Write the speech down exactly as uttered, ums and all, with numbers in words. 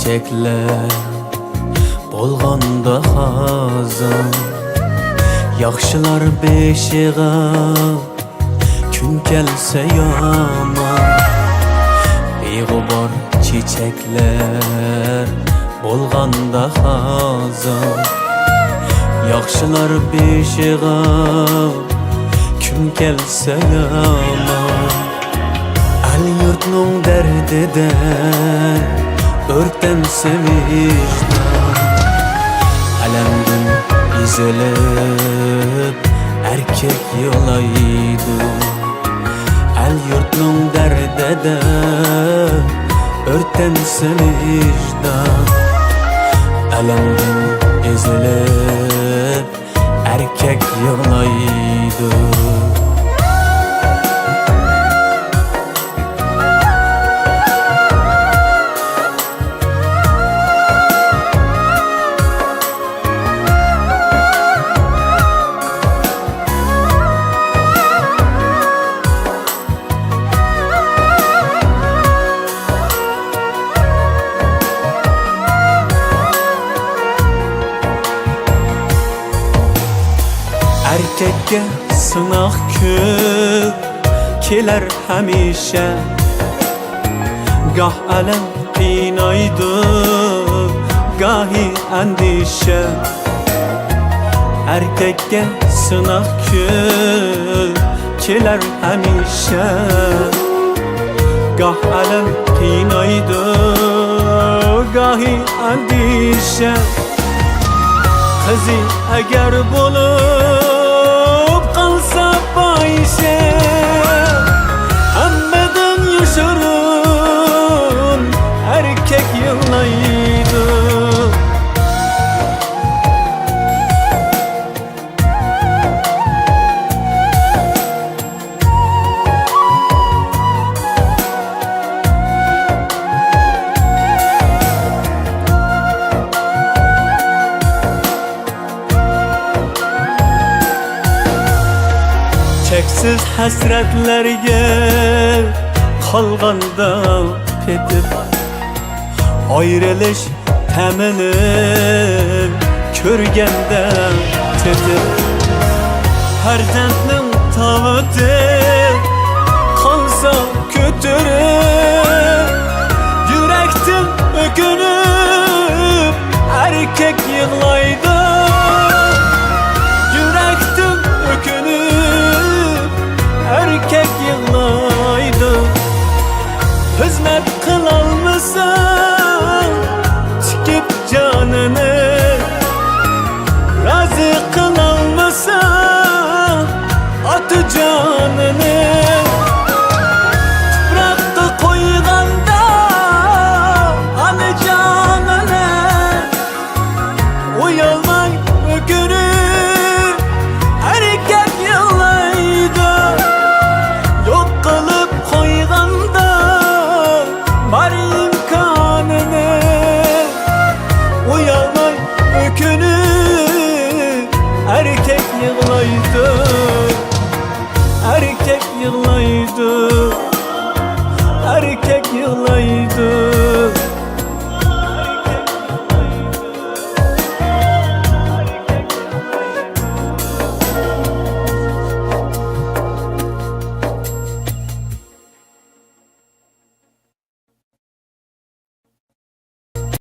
چېچەكلەر بولغاندا خازان، ياخشىلار بېشىغا كۈن كەلسە يامان. بىغۇبار چېچەكلەر بولغاندا خازان، ياخشىلار بېشىغا كۈن كەلسە يامان. ئەل-يۇرتنىڭ دەردىدە ئۆرتەنسە ۋىجدان، ئەلەمدىن ئېزىلىپ ئەركەك يىغلايدۇ. ئەل-يۇرتنىڭ دەردىدە ئۆرتەنسە ۋىجدان، ئەلەمدىن ئېزىلىپ ئەركەك يىغلايدۇ. ئەركەككە سىناق كۈن كېلەر ھەمىشە. گاھ ئەلەم قىينايدۇ، گاھى ئەندىشە. ئەركەككە سىناق كۈن كېلەر ھەمىشە. گاھ ئەلەم قىينايدۇ، گاھى ئەندىشە. قىزى ئەگەر بولۇپ قالسا پاھىشە، ھەممىدىن يوشۇرۇن ئەركەك يىغلايدۇ. چەكسىز ھەسرەتلەرگە قالغاندا پېتىپ، ئايرىلىش تەمىنى كۆرگەندە تېتىپ، پەرزەنتنىڭ تاۋۇتى قالسا كۆتۈرۈپ، يۈرەكتىن ئۆكۈنۈپ ئەركەك يىغلايدۇ. يۈرەكتىن ئۆكۈنۈپ ئەركەك يىغلايدۇ. خىزمەت قىلالمىسا تىكىپ جانىنى، رازى قىلالمىسا ئاتا جانىنى، تۇپراققا قويغاندا ئانا جانىنى، ئۇيالماي ئۆكۈنۈپ ئەركەك يىغلايدۇ. يوق قىلىپ قويغاندا بار ئىمكانىنى، ئۇيالماي ئۆكۈنۈپ ئەركەك يىغلايدۇ. ئەركەك يىغلايدۇ.